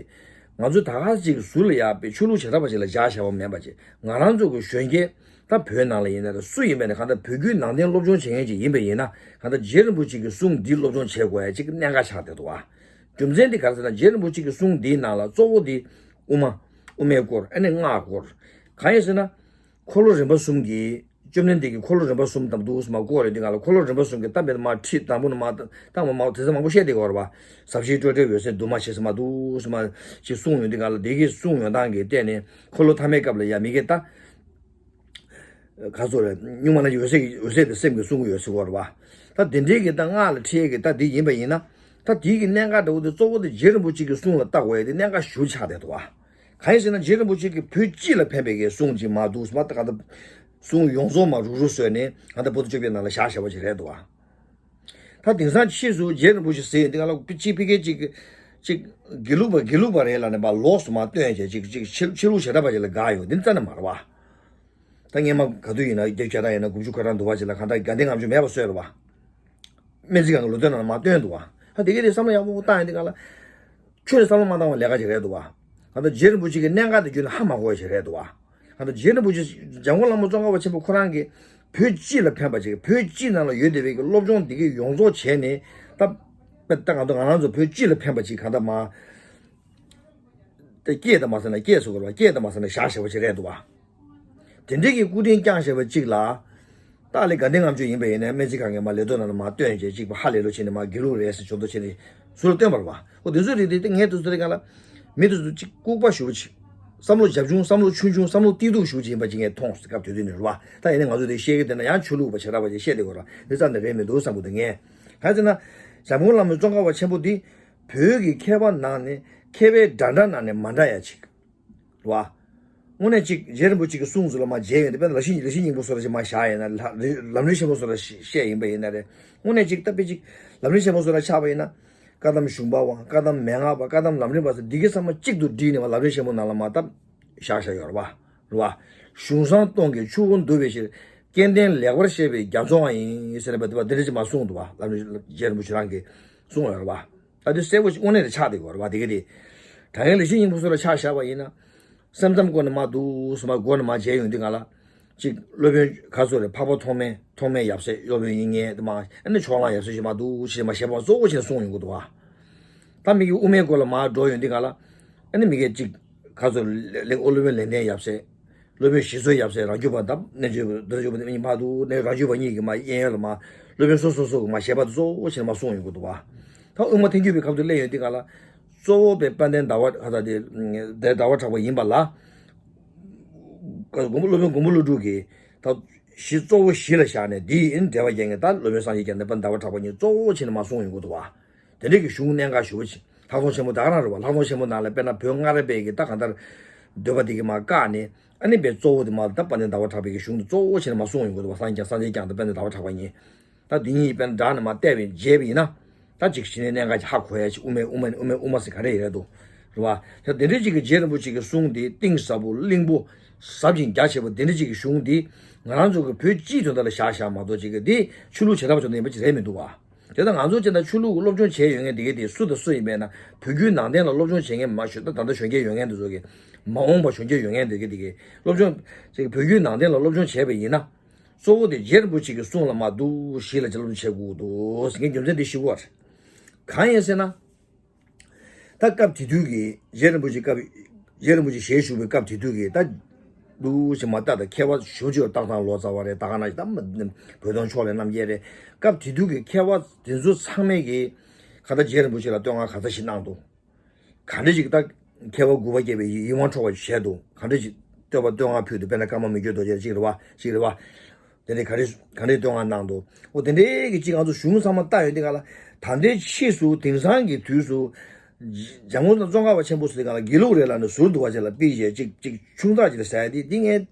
ང་ཚོ་ད་ག་ཅིག་ཟུར་ལ་ཡ་པའི་ཆོས་ལུགས་བྱེ་བྲག་པ་ཅིག་ལ་བཞག་བཞག་པ་མེད་པ་ཅིག་ང་རང་ཚོ་གི་གཞོན་སྐྱེས་ད་བོད་ནང་ལ་ཡིན་ན་རེད་སུ་ཡིན་པ་ཡིན་ན་གང་ལྟར་བོད་བརྒྱུད་ནང་བསྟན་སློབ་སྦྱོང་བྱེད་མཁན་ཅིག་ཡིན་པ་ཡིན་ན་གང་ལྟར་རྗེ་རིན་པོ་ཆེ་གི་གསུང་འདི་སློབ་སྦྱོང་བྱེད་དགོས་ཡ་ཅིག་གནད་འགག་ཆགས་བསྡད་འདུག་བ། རྒྱུ་མཚན་དེ་ག་རེ་ཟེར་ན་རྗེ་རིན་པོ་ཆེ་གི་གསུང་འདིའི་ནང་ལ་གཙོ་བོ་དེ་དབུ་མ། དབུ་མའི་སྐོར་ཨ་ནི་སྔགས་སྐོར། གང་ཡིན་ཟེར་ན། འཁོར་ལོ་རིམ་པ་གསུམ་གྱི། བཅོམ་ལྡན་འདས་ཀྱིས་འཁོར་ལོ་རིམ་པ་གསུམ་དང་འདུག་སེ་མར་བསྐོར་རེད་དེ་ག་ལ་འཁོར་ལོ་རིམ་པ་གསུམ་གྱི་གཏམ་དཔེ་མར་ཁྲིད་དང་པོ་ནས་མར་གཏམ་མར་མར་དེ་ཚོ་མང་པོ་བཤད་དེ་ག་རེད་བ། ཟབ་ཞིའི་སྤྲོས་བྲལ་འོད་གསལ་འདུས་མ་བྱས་སེ་མར་འདུག་སེ་མར་ཅིག་གསུངས་ཡོང་དེ་ག་ལ་དེ་གི་གསུངས་ཡོང་སྟངས་ཀྱི་སྟེང་ནས་འཁོར་ལོ་ཐ་མའི་སྐབས་ལ་ཡ་མི་དགེ་ད། ག་ཚོད་རེད། གཉུག་མ་རྣམས་ཀྱི་འོད་གསལ་གྱི་འོད་གསལ་དེ་སེམས་ཀྱིས་གསུང་གི་ཡོད་ཟེར་གྱི་ཡོད་རེད་བ། ད་དེ་འདྲའི་གི་ད་སྔགས་ལ་ཁྲིད་ཡས་ཀྱི་ད་དེ་ཡིན་པ་ཡིན་ན། ད་དེའི་གི་གནད་འགག་འདྲ་བོ་དེ་གཙོ་བོ་དེ་རྗེ་རིན་པོ་ཆེ་གི་གསུང་ལ་བལྟ་དགོས་ཡས་དེ་གནད་འགག་ཞེ་པོ་ཆགས་བསྡད་འདུག་བ། གང་ཡིན་ཟེར་ན་རྗེ་རིན་པོ་ཆེ་གི་བོད་སྤྱི་ལ་ཕན་པའི་གི་གསུང་ཅིག་མར་འདུག་སེ་མར་ད་ག་ད་གསུང་ཡོངས་རྫོགས་མར་རུག་རུག་བཟོས་ནས་ང་ད་བོད་དུ་བཅོ་བརྒྱད་ནང་ལ་བཞག་བཞག་པ་ཅིག་རེད་འདུག་བ། ད་དེང་སང་ཕྱིས་སུ་རྗེ་རིན་པོ་ཆེ་ཟེར་ཡོང་དེ་ག་ལ་ཅིག་ཕ་གི་ཅིག་ཅིག་དགེ་ལུགས་པ་དགེ་ལུགས་པ་རེད་ལབ་ནས་མར་ལོགས་སུ་མར་སྟོན་བྱས་ཅིག་ཅིག་ཕྱི་ཕྱི་ལུགས་བྱེ་བྲག་པ་ཅིག་ལ་དགའ་ཡོང་དེ་རྩ་ནས་མ་རེད་བ། ད་སྔས་མ་ག་དུས་ཡིན་ན་བརྒྱད་ཅུ་གྱ་གྲངས་ཡིན་ན་དགུ་བཅུ་གོ་གྲངས་འདུག་བ་ཅིག་ལ་གང་ལྟར་དགའ་ལྡན་ལྔ་བཅུ་མེད་པ་བཟོས་རེད་བ། སྨན་རྩིས་ཁང་གི་ལོ་ཐོའི་ནང་ལ་མར་བཏོན་འདུག་བ། ད་དེ་ག་དེ་བསམ་བློ་ཡག་པོ་བཏང་ཡིན་དེ་ག་ལ། ཁྱོན་ནས་བསམ་བློ་མ་བཏང་བ་ལས་ཀ་ཅིག་རེད་འདུག་བ། ང་ཚོ་རྗེ་རིན་པོ་ཆེ་གི་གནད་འགག་དེ་བརྒྱུད་ནས་ཧ་མ་གོ་བ་ཞིག་རེད་འདུག་བ། ང་ཚོ་རྗེ་རིན་པོ་ཆེ་འཇམ་མགོན་བླ་མ་ཙོང་ཁ་པ་ཆེན་པོ་ཁོ་རང་གིས་བོད་སྤྱི་ལ་ཕན་པ་ཅིག་བོད་སྤྱི་ནང་ལ་ཡོད་བསྡད་པའི་གི་སློབ་སྦྱོང་འདི་གི་ཡོངས་རྫོགས་བྱས་ནས་ད་ད་ང་ཚོ་ང་རང་ཚོ་བོད་སྤྱི་ལ་ཕན་པ་ཅིག་གང་ལྟར་མ། དེ་སྐད་དང་མ་ཟེར་ན་སྐད་ཟེར་དགོས་རེད་བ། སྐད་དང་མ་ཟེར་ན་བཞག་བཞག་པ་ཅིག་རེད་འདུག་བ། དེ་འདྲའི་གི་སྐུ་དྲིན་བསྐྱངས་བཞག་པ་ཅིག་ལ། ཏཱ་ལའི་དགའ་ལྡན་ལྔ་མཆོད་ཡིན་པ་ཡིན་ན་སྨན་རྩིས་ཁང་གིས་མ་ལས་དོན་ནང་ལ་མ་སྟོན་བྱས་ཅིག་ཧ་ལས་ལོ་བྱས་ནས་མ་དགེ་ལུགས་རེད་ཟེར་ཇོ་མདོ་བྱས་ནས་ཟུར་ལ་སྟོན་པ་རེད་བ། ཨོ་དེ་ཚོ་རིགས་དེ་ངས་དུས་ཚོད་རིང་ག་ལ་མི་དེ་ཚོ་ཅིག་ལྐུགས་པ་ཞུ་བ་ཅིག་བསམ་བློ་རྒྱབ་ཆུང་བསམ་བློ་ཆུང་ཆུང་བསམ་བློ་ཏིག་ཏུ་ཞུ་བ་ཅིག་ཡིན་པ་ཅིག་ངས་མཐོང་སྐབས་དེ་དུས་ནས་རེད་བ། ད་ཡིན་ན་ང་ཚོ་དེ་བཤད་གི་དེ་ན་ཡང་ཆོས་ལུགས་པ་བྱེད་ར་བ་ཅིག་བཤད་དེ་གོ་ར་འདི་རྩ་ནས་རེད་མི་འདུག་བསམ་གི་འདུག་ངས། ག་ཚོད་ན་འཇམ་མགོན་བླ་མའི་ཙོང་ཁ་པ་ཆེན་པོ་འདི་བོད་ཀྱི་མཁས་པ་ནང་ནས་མཁས་པའི་འདྲ་འདྲ་ནང་ནས་མ་འདྲ་ཡ་ཅིག་རེད་བ། དངོས་གནས་གཅིག་རྗེ་རིན་པོ་ཆེ་གི་གསུང་ཚོ་ལ་མ་མཇལ་ཡོང་དུས་དཔེར་ན་ལ་ཤི་ལ་ཤི་སྙིང་པོ་སོགས་ལ་ཅིག་མ་བཞག་ཡིན་ན་ལ་ལམ་རིམ་ཆེན་མོ་སོགས་ལ་བཤད་ཡིན་པ་ཡིན་ན་རེད། དངོས་གནས་གཅིག་ལྟ་བུ་གཅིག་ལམ་རིམ་ཆེན་མོ་སོགས་ལ་ཆགས་པ་ཡིན་ན། བཀའ་གདམས་གཞུང་པ་བ་བཀའ་གདམས་མན་ངག་པ་བཀའ་གདམས་ལམ་རིམ་པ་སོགས་འདི་གའི་ཚང་མ་གཅིག་ཏུ་བསྒྲིལ་ནས་བ་ལམ་རིམ་ཆེན་མོ་ནང་ལ་མ་བཏབ་བཞག་བཞག་ཡོད་རེད་བ། རེད་བ། གཞུང་བསྲང་སྟོང་གི་ཆུ་བོ་འདུ་བའི་ཕྱིར། སྐལ་ལྡན་ལེགས་པར་བཤད་པའི་རྒྱ་མཚོའང་ཡིན་ཟེར་ནས་པ་འདི་པ་འདི་འདྲ་ཅིག་མ་གསུངས་འདུག་བ། ལམ་རིམ་རྗེ་རིན་པོ་ཆེ་རང་གིས་གསུངས་ཡོད་རེད་བ། ད་དེ་གསལ་པོ་ཞིག་དངོས་གནས་དེ་ཆགས་བསྡད་ཡོད་རེད་བ། དེ་ག་དེ། དྲང་ངེས་ལེགས་བཤད་སྙིང་པོ་སོགས་ལ་ཆ་བཞག་པ་ཡིན་ན། སེམས་ཙམ་སྒོ་ནས་མ་འདུག་སེམས་པ་སྒོ་ནས་མ་བྱས་ཡོང་དུས་ང་ལ། གཅིག་སློབ་དཔོན་ག་ཚོད་རེད། འཕགས་པ་ཐོགས་མེད་ཐོགས་མེད་ཡབ་སྲས་སློབ་དཔོན་དབྱིག་གཉེན་དེ་མ་ཨ་ནི་ཕྱོགས་གླང་ཡབ་སྲས་ཞེས་མ་འདུག་ཞེས་མ་ཞེས་པ་གཙོ་བོ་བྱས་ནས་གསུངས་ཡོང་གི་འདུག་བ། ད་མི་གི་དབུ་མའི་སྐོར་ལ་མ་འགྲོ་ཡོང་དུས་ང་ལ། ཨ་ནི་མི་གི་གཅིག་ག་ཚོད་ལེགས་སློབ་དཔོན་ལེགས་ལྡན་ཡབ་སྲས། སློབ་དཔོན་ཞི་འཚོ་ཡབ་སྲས་རང་རྒྱུད་པ་དང་རྣལ་འབྱོར་པ་རྣལ་འབྱོར་པ་དེ་གཉིས་མ་འདུག་ནས་རང་རྒྱུད་པ་གཉིས་ཀྱི་མ་གཡས་གཡོན་ལ་མ་སློབ་དཔོན་སོ་སོ་སོ་གི་མ་ཞེས་པ་དེ་གཙོ་བོ་བྱས་ནས་མ་གསུངས་ཡོང་གི་འདུག་བ། ད་དབུ་མ་ཐལ་འགྱུར་བའི་སྐབས་སུ་སླེབས་ཡོང་དུས་ང་ལ། གཙོ་བོ་པའི་དཔལ་ལྡན་ཟླ་བ་ག་ད་དེ་དེ་ཟླ་བ་གྲགས་པ་ཡིན་པ་ལ། མགོན་པོ་སློབ་དཔོན་མགོན་པོ་ཀླུ་སྒྲུབ་ཀྱིས་ད་གཞི་གཙོ་བོ་གཞི་ལ་བཞག་ནས་འདི་ཡིན་འགྲེལ་པ་རྒྱག་མཁན་ད་སློབ་དཔོན་སངས་རྒྱས་བསྐྱངས་ནས་དཔལ་ཟླ་བ་གྲགས་པ་གཉིས་གཙོ་བོ་བྱས་ནས་མ་གསུངས་ཡོང་གི་འདུག་བ། དེ་འདྲ་གི་གཞུང་གནད་འགག་ཞུ་བ་ཅིག་ལྷག་མཐོང་ཆེན་པོ་ད་ག་རང་རེད་བ། ལྷག་མཐོང་ཆེན་པོ་ནང་ལ་དཔེར་ན་བོད་སྔ་རབས་པའི་གི་ད་གང་ལྟར་འདོད་པ་དེ་གི་མ་བཀག་ནས་ཨ་ནི་པའི་གཙོ་བོ་དེ་མ་ད་དཔལ་ལྡན་ཟླ་བ་གྲགས་པའི་གི་གཞུང་དེ་གཙོ་བོ་བྱས་ནས་མ་གསུངས་ཡོང་གི་འདུག་བ། སངས་རྒྱས་སངས་རྒྱས་བསྐྱངས་དང་དཔལ་ལྡན་ཟླ་བ་གྲགས་པ་གཉིས། ད་འདི་གཉིས་དཔེར་ན་སྦྲགས་ནས་མ་བལྟས་པའི་མཇལ་བ་ཡིན་ན། ད་ཅིག་གཞི་ནས་གནད་འགག་ཅིག་ཧ་གོ་ཡ་ཅིག་དབུ་མའི་དབུ་མ་དབུ་མའི་དབུ་མ་ཟེར་ག་རེ་ཡིན་རེད་འདུག་རེད་བ། ད་དེ་འདྲ་ཅིག་གི་རྗེ་རིན་པོ་ཆེ་གི་གསུང་འདི་གཏིང་ཟབ་པོ་བརླིང་པོ་ཟབ་ཅིང་རྒྱ་ཆེ་བ་དེ་འདྲ་ཅིག་གི་གཞུང་འདི་ང་རང་ཚོ་གི་བོད་སྤྱིའི་དོན་དག་ལ་བཞག་བཞག་མ་གཏོགས་ཅིག་གི་འདི་ཆོས་ལུགས་བྱེ་བྲག་པ་ཚོ་ནས་ཡིན་པ་ཅིག་རེད་མི་འདུག་བ། དེ་ལྟར་ང་ཚོ་ཅན་དང་ཆོས་ལུགས་ཀྱི་སློབ་སྦྱོང་བྱས་ཡོད་མཁན་དེ་གས་དེ་སུ་དང་སུ་ཡིན་པས་ན་བོད་བརྒྱུད་ནང་བསྟན་ལ་སློབ་སྦྱོང་བྱེད་མཁན་མ་ཞུ་ད་ད་ལྟ་གཞོན་སྐྱེས་ཡོད་མཁན་དེ་ཚོ་གི་མ་འོངས་པ་གཞོན་སྐྱེས་ཡོད་མཁན་དེ་གས་དེ་གས་སློབ་སྦྱོང་ཅིག་བོད་བརྒྱུད་ནང་བསྟན་ལ་སློབ་སྦྱོང་བྱས་པ་ཡིན་ན། གཙོ་བོ་དེ་རྗེ་རིན་པོ་ཆེ་གི་གསུང་ལ་མ་འདུག་གཞི་ལ་ཅིག་སློབ་སྦྱོང་བྱེད་དགོས་འདུག་ཟེར་མཁན་རྒྱུ་མཚན་དེ་ཞུ་དགོས་པ་རེད། གང་ཡིན་ཟེར་ན། ད་སྐབས་དེ་དུས་ཀྱི་རྗེ་རིན་པོ་ཆེ་སྐབས་རྗེ་རིན་པོ་ཆེ་ཞལ་བཞུགས་པའི་སྐབས་དེ་དུས་ཀྱི་ད་འདུག་ཅིག་མ་ལྟ་ད་མཁས་པ་ཞེ་པོ་ཅིག་སྟག་ཚང་ལོ་ཙཱ་བ་རེད། ད་ག་ན་ད་བོད་དོན་ཕྱོགས་ལས་རྣམ་རྒྱལ་རེད། སྐབས་དེ་དུས་ཀྱི་མཁས་པ་དེ་ཚོ་ཚང་མས་ཀྱི་ག་ད་རྗེ་རིན་པོ་ཆེ་ལ་བསྟོད་བསྔགས་ག་ཚ་ཞིག་གནང་འདུག་ག་འདྲ་ཞིག་ད་མཁས་པ་དགུ་པ་བརྒྱད་པའི་ཡིད་དབང་འཕྲོག་པ་ཞིག་བྱས་འདུག་ག་འདྲ་ཞིག་བསྟོད་པ་བསྟོད་བསྔགས་ཕུལ་འདུག་དཔེར་ན་ཀརྨ་མི་བསྐྱོད་རྡོ་རྗེ་ཅིག་རེད་བ། ཅིག་རེད་བ། དེ་འདྲའི་ག་རེ་ག་འདྲའི་བསྟོད་བསྔགས་གནང་འདུག་འོ་དེ་འདྲའི་གི་ཅིག་ང་ཚོ་གཞུང་ཚང་མ་ལྟ་ཡོང་དུས་ག་ལ། ད་ལྟའི་ཕྱིས་སུ་དེང་སང་གི་དུས་སུ་འཇམ་མགོན་དང་ཙོང་ཁ་པ་ཆེན་པོ་ཟེར་ག་ལ་དགེ་ལུགས་རེད་ལབ་ནས་ཟུར་འདུག་བ་ཅིག་ལ་དཔེ་བཞག་ཅིག་ཅིག་ཆུང་ཙག་ཅིག་ལ་ཟེར་ཡ་དེ་འདི་ངས་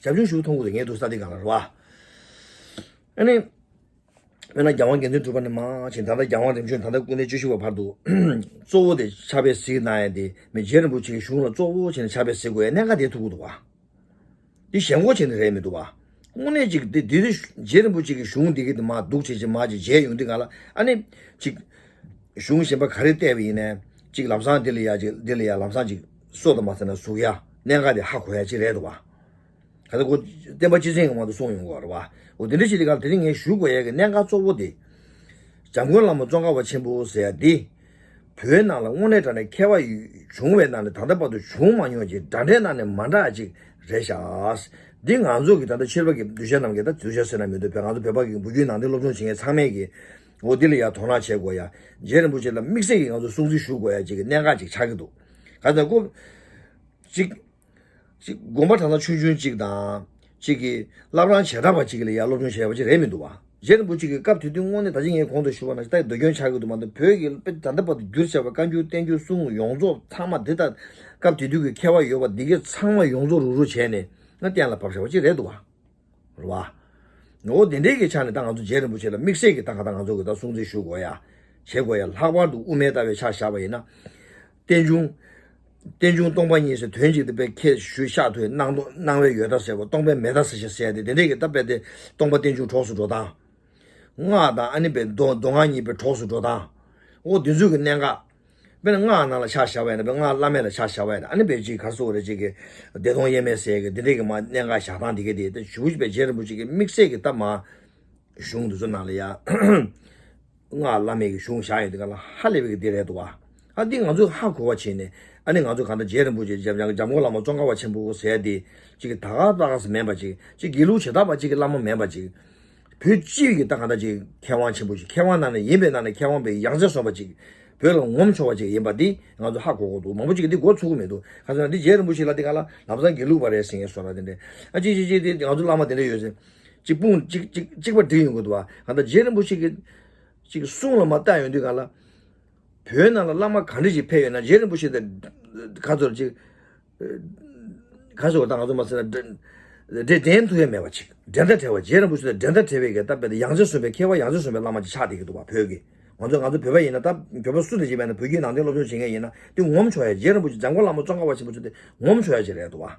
རྒྱབ་ལྗོངས་ཞུ་མཐོང་གི་འདུག་ངས་འདུག་ས་དེ་ག་ལ་རེད་བ། ཨ་ནི། དཔེར་ན་རྒྱལ་དབང་དགེ་འདུན་གྲུབ་པ་ནས་མར་ཕྱིན་ད་ལྟ་རྒྱལ་དབང་རིམ་བྱོན་ད་ལྟ་སྐུ་ཕྲེང་བཅུ་བཞི་པ་བར་དུ་གཙོ་བོ་དེ་ཕྱག་དཔེ་གཟིགས་གནང་ཡ་དེ་མི་རྗེ་རིན་པོ་ཆེ་གི་གཞུང་ལ་གཙོ་བོ་བྱས་ནས་ཕྱག་དཔེ་གཟིགས་དགོས་ཡ་གནད་འགག་དེ་ཐུག་གི་འདུག་བ། འདི་ཞེན་ཁོག་བྱས་ནས་རེད་མི་འདུག་བ། དངོས་གནས་ཅིག་འདི་འདི་རྗེ་རིན་པོ་ཆེ་གི་གཞུང་འདི་གི་དེ་མར་འདུག་བྱས་བྱས་མར་ཅིག་མཇལ་ཡོང་དུས་ག་ལ་ཨ་ནི་ཅིག་གཞུང་གཞན་པ་ག་རེ་བལྟས་པ་ཡིན་ནའི་ཅིག་ལམ་སང་འདི་ལ་ཡ་ཅིག་འདི་ལ་ཡ་ལམ་སང་ཅིག་སོ་དང་མ་ཟེར་ན་ཟུག་ཡ་གནད་འགག་དེ་ཧ་གོ་ཡ་ཅིག་རེད་འདུག་བ། ག་ཚོད་ཁོ་བསྟན་པ་སྤྱི་ཚན་གྱི་དབང་དུ་སོང་ཡོང་གི་རེད་བ། འོ་དེ་འདྲ་ཞིག་དེ་ག་ལ་དེ་རིང་ངས་ཞུ་དགོས་ཡ་གི་གནད་འགག་གཙོ་བོ་དེ། འཇམ་མགོན་བླ་མ་ཙོང་ཁ་པ་ཆེན་པོ་ཟེར་ཡ་དེ། བོད་ནང་ལ་དངོས་གནས་དྲང་གནས་མཁས་པ་བྱུང་བའི་ནང་ནས་ད་ལྟ་བར་དུ་བྱུང་མ་མྱོང་ཅིག་འདྲ་འདྲའི་ནང་ནས་མ་འདྲ་ཅིག་རེད་ཤག་འདི་ང་ཚོ་གི་ད་ལྟ་ཕྱི་པ་གི་གདུལ་བྱ་རྣམས་ཀྱི་ད་གདུལ་བྱ་ཟེར་ན་མི་འདུག་བོད་ང་ཚོ་བོད་པ་གི་བོད་བརྒྱུད་ནང་བསྟན་སློབ་སྦྱོང་བྱེད་མཁན་ཚང་མས་ཀྱི་འོ་འདི་ལ་ཡ་དོ་སྣང་བྱེད་དགོས་ཡ། རྗེ་རིན་པོ་ཆེ་ལ་དམིགས་བསལ་གྱི་ང་ཚོ་སྲུང་བརྩི་ཞུ་དགོས་ཡ་ཅིག་གི་གནད་འགག་ཅིག་ཆགས་ཀྱི་འདུག་ག་ཚོད་ཁོ། ཅིག་ཅིག་དགོན་པ་གྲྭ་ཚང་ཆུང་ཆུང་ཅིག་དང་། ཅིག་གིས་བླ་བྲང་བྱེ་བྲག་པ་ཅིག་ལ་ཡར་སློབ་སྦྱོང་བྱས་པ་ཅིག་རེད་མི་འདུག་བ། རྗེ་རིན་པོ་ཆེ་གི་སྐབས་དེ་དུས་དངོས་གནས་ད་ཅི་ངས་གོང་དུ་ཞུས་པ་ནང་བཞིན་ད་འདོད་སྐྱོན་ཆགས་ཀྱི་འདུག་མ་གཏོགས་བོད་ཀྱི་དཔེ་ད་ལྟ་བར་དུ་བསྒྱུར་བྱས་པ་བཀའ་འགྱུར་བསྟན་འགྱུར་གསུང་ཡོངས་རྫོགས་ཚང་མ་འདི་ལྟར་སྐབས་དེ་དུས་ཀྱི་མཁས་པ་ཡོད་པ་འདི་གས་ཚང་མ་ཡོངས་རྫོགས་རུག་རུག་བྱས་ནས་ང་གཏན་ལ་ཕབ་བྱས་པ་ཅིག་རེད་འདུག་བ། རེད་བ། འོ་དེ་འདྲའི་གི་ཆ་ནས་ད་ང་ཚོ་རྗེ་རིན་པོ་ཆེ་ལ་དམིགས་བསལ་གྱི་ད་ག་ད་ང་ཚོ་གི་ད་སྲུང་བརྩི་ཞུ་དགོས་ཡ། བྱེད་དགོས་ཡ་ལྷག་པར་དུ་དབུ་མའི་ལྟ་བའི་ཆ་བཞག་པ་ཡིན་ན། རྟེན་འབྱུང་། རྟེན་འབྱུང་སྟོང་པ་ཉིད་ཟེར་དོན་གཅིག་ཏུ་དཔེ་ཁྱེད་ཞུས་བཤད་ཐུབ་སྣང་སྟོང་སྣང་བས་ཡོད་ད་ཟེར་བ་སྟོང་པས་མེད་ད་ཟེར་ཞེས་ཟེར་ཏེ་དེ་འདྲའི་གི་ད་དཔེ་དེ་སྟོང་པ་རྟེན་འབྱུང་གྲོགས་སུ་འགྲོ་སྟངས། སྔགས་དང་ཨ་ནི་དཔེ་མདོ་མདོ་སྔགས་གཉིས་དཔེ་གྲོགས་སུ་འགྲོ་སྟངས། འོ་དེ་ཚོ་གི་གནད་འགག་དཔེར་ན་སྔགས་ནང་ལ་ཆ་བཞག་པ་ཡིན་ན། དཔེར་ན་སྔགས་བླ་མེད་ལ་ཆ་བཞག་པ་ཡིན་ན། ཨ་ནི་དཔེ་ཅིག་ག་རེ་ཟེར་དགོས་རེད། ཅིག་གི་བདེ་སྟོང་དབྱེར་མེད་ཟེར་གི་འདི་འདྲས་ཀྱི་མར་གནད་འགག་བཞག་སྟངས་འདི་ག་དེ། ད་ཞུ་བྱས་པའི་རྗེ་རིན་པོ་ཆེ་གི་དམིགས་བསལ་གྱི་ད་མར་གཞུང་འདི་ཚོ་ནང་ལ་ཡ། སྔགས་བླ་མེད་ཀྱི་གཞུང་བཞག་ཡོད་དུས་ག་ལ་ཧ་ལས་པའི་གི་འདི་རེད་འདུག་བ། ཨ་འདི་ང་ཚོས་ཧ་གོ་བ་བྱས་ནས། ཨ་ནི་ང་ཚོ་གང་ལྟར་རྗེ་རིན་པོ་ཆེ་འཇམ་འཇམ་འཇམ་མགོན་བླ་མ་ཙོང་ཁ་པ་ཆེན་པོ་ཟེར་དེ་ཅིག་གི་ད་ག་ད་ག་སུ་མིན་པ་ཅིག་ཅིག་དགེ་ལུགས་བྱེ་བྲག་པ་ཅིག་གི་བླ་མ་མིན་པ་ཅིག་བོད་སྤྱི་ཡི་གི་ད་གང་ལྟར་ཅིག་མཁས་དབང་ཆེན་པོ་ཅིག་མཁས་དབང་ནང་ནས་ཡིན་པའི་ནང་ནས་མཁས་དབང་པའི་ཡང་རྩེར་སོན་པ་ཅིག་བོད་ལ་ངོམ་ཆོག་པ་ཅིག་ཡིན་པ་འདི་ང་ཚོ་ཧ་གོ་གོ་འདུག་མང་པོ་ཅིག་གིས་འདི་མགོ་ཚོད་ཀྱི་མི་འདུག་ག་ཟེར་ན་འདི་རྗེ་རིན་པོ་ཆེ་ལ་འདི་ག་ལ་ལམ་སང་དགེ་ལུགས་པ་རེད་ཟེར་མཁན་བཟོ་འདྲ་དེ་འདྲས། ཨ་ཅིག་ཅིག་ཅིག་འདི་ང་ཚོ་བླ་མ་དེ་འདྲས་ཡོད་ཟེར། གཅིག་སྤུངས་གཅིག་གཅིག་གཅིག་པ་བསྒྲིལ་ཡོང་གི་འདུག་བ། གང་ལྟར་རྗེ་རིན་པོ་ཆེ་གི་ཅིག་གསུང་ལ་མར་བལྟ་ཡོང་དུས་ག་ལ། བོད་ནང་ལ་བླ་མ་ག་འདྲ་ཞིག་ཕེབས་ཡོད་ན། རྗེ་རིན་པོ་ཆེ་དང་ག་ཚོད་ཅིག་ག་ཚོད་ད་ང་ཚོ་མ་ཟེར་ན་འགྲན་འགྲན་འགྲན་ཐུབ་ཡ་མེད་པ་ཅིག་འགྲན་ཟླ་བྲལ་བ། རྗེ་རིན་པོ་ཆེ་དང་འགྲན་ཟླ་བྲལ་བའི་གི་ད་དཔེ་ད་ཡང་རྩེར་སོན་པའི་མཁས་པ་ཡང་རྩེར་སོན་པའི་བླ་མ་ཅིག་ཆགས་བསྡད་ཀྱི་འདུག་བ། བོད་ཀྱི་ང་ཚོ་ང་ཚོ་བོད་པ་ཡིན་ན། ད་བོད་པ་སུ་དང་གཅིག་མེད་ན་བོད་བརྒྱུད་ནང་བསྟན་སློབ་སྦྱོང་བྱེད་མཁན་ཡིན་ན་དེ་ངོམ་ཆོག་ཡ། རྗེ་རིན་པོ་ཆེ་འཇམ་མགོན་བླ་མ་ཙོང་ཁ་པ་ཆེན་པོ་ཚོ་དེ་ངོམ་ཆོག་ཡ་ཅིག་རེད་འདུག་བ།